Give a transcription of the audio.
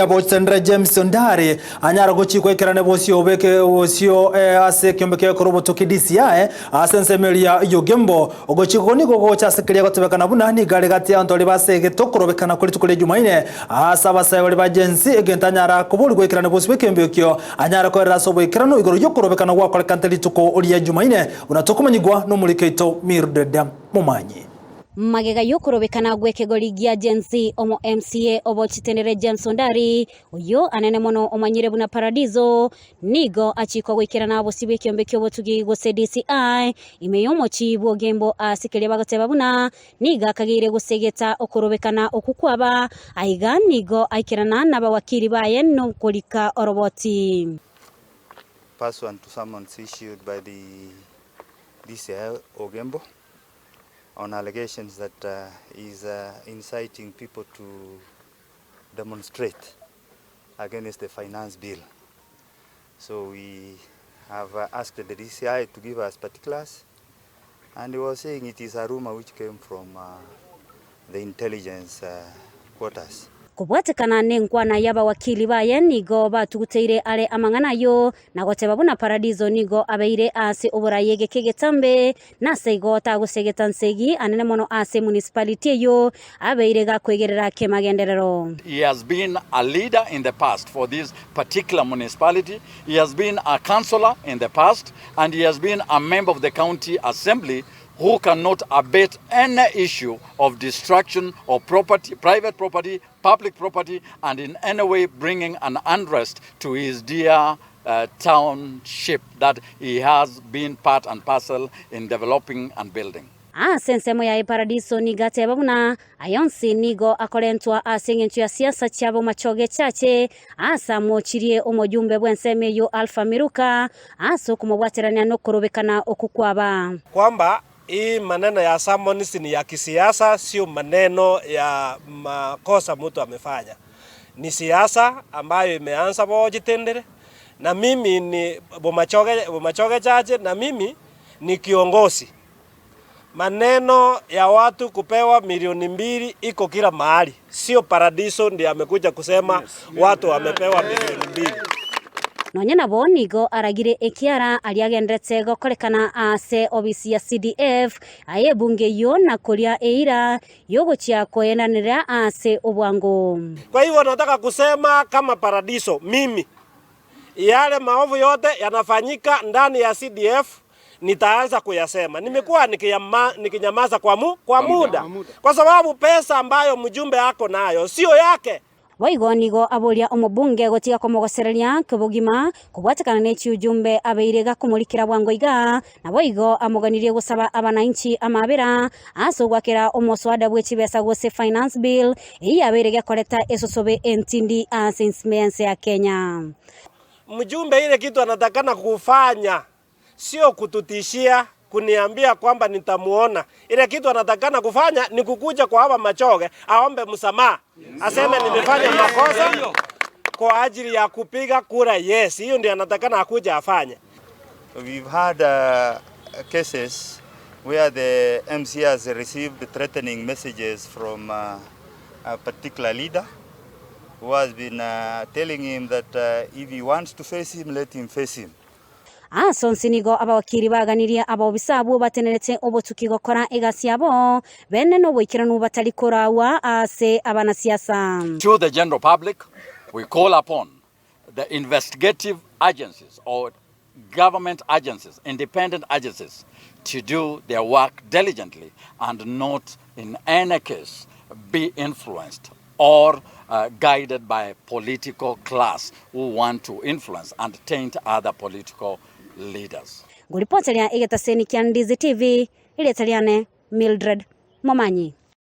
Bochenre James Ondari anyara gochikwa ekerane bosio obeke bosio ase ekiombe kegokorwa obotuki DCI ase ensemo eria y'Ogembo. Ogochikwa nigo gogocha ase keria gotebekana buna nigo are gati y'abanto baria basegete okorobekana kwe rituko ria Jumaine ase abasae baria ba Gen Z egento anyara koborigwa ekerane bosio bw'ekiombe ekio anyare koerera ase oboikeranu igoro y'okorobekana gwakorekanete rituko ria Jumaine buna tokomanyigwa nomoriki oito Mildred Momanyi. Magega y'okorobekana gw'ekegori gia Gen Z, omo MCA obochitenere James Ondari, oyio anene mono omanyire buna Paradiso, nigo achikwa goikerana obosio bw'ekiombe ki'obotugi gose DCI ime y'omochie bw'Ogembo ase keria bagoteba buna nigo akageire gosegeta okorobekana okwo kwaba aiga nigo aikerana nabawakiri baye nokorika oroboti. Pursuant to summons issued by the DCI Ogembo on allegations that he's inciting people to demonstrate against the finance bill. So we have asked the DCI to give us particulars, and he was saying it is a rumor which came from the intelligence quarters. Kobwatekana nenkwana y'abawakili baye nigo batuguteire are amang'ana ayo na goteba buna Paradiso nigo abeire ase oborayi egeke getambe nase igo tagosegeta nsegi anene mono ase municipality eyo abeire gakwegerera kemagenderero. He has been a leader in the past for this particular municipality. He has been a councillor in the past, and he has been a member of the county assembly who cannot abate any issue of destruction of property, private property, public property, and in any way bringing an unrest to his dear township that he has been part and parcel in developing and building. Ase ensemo yaye Paradiso nigo ateba buna ayonsi nigo akorentwa ase eng'encho ya siasa chiabo machoge chache ase amochirie omojumbe bw'ensemo eyo Alpha Miruka ase okomobwaterania nokorobekana okukwaba. Kwamba hii maneno ya summons ni ya kisiasa, sio maneno ya makosa mtu amefanya. Ni siasa ambayo imeanza Bojitendere, na mimi ni Bomachoge chache, na mimi ni kiongozi. Maneno ya watu kupewa 2 milioni iko kila mahali. Sio Paradiso ndiye amekuja kusema watu wamepewa 2 milioni. Nonya nabo nigo aragire ekiara ariagenderete gokorekana ase obisi ya CDF aye bunge yo na koria eira yogochia koenanera ase obwango. Kwa hivyo nataka kusema kama Paradiso, mimi yale maovu yote yanafanyika ndani ya CDF nitaanza kuyasema. Nimekuwa nikinyamaza kwa muda kwa sababu pesa ambayo mjumbe ako nayo sio yake. Boigo nigo aboria omobunge gotiga komogosereria kobogima kobwatekana n'echiujumbe abeire gakomorikera bwango iga na boigo amoganirie gosaba abananchi amabera ase ogwakera omoswada bw'echibesa gose finance bill eyi abeire gekoreta esosobe entindi ase ense ya Kenya. Mjumbe ile kitu anatakana kufanya sio kututishia, kuniambia kwamba nitamuona. Ile kitu anatakana kufanya ni kukuja kwa hapa Machoge aombe msamaha, aseme nimefanya makosa kwa ajili ya kupiga kura yes. Hiyo ndio anatakana akuja afanye. We've had cases where the MC has received threatening messages from a particular leader who has been telling him that if he wants to face him, let him face him. Asonsi nigo abawakiri baganirie abobisa abwo batenerete obotuki gokora egasi yabo bene noboikeranu batari korawa ase abanasiasa. To the general public, we call upon the investigative agencies or government agencies, independent agencies, to do their work diligently and not in any case be influenced or guided by political class who want to influence and taint other political leaders. Nguripoteria egetaseni kia Ndizi TV, iretariane Mildred Momanyi.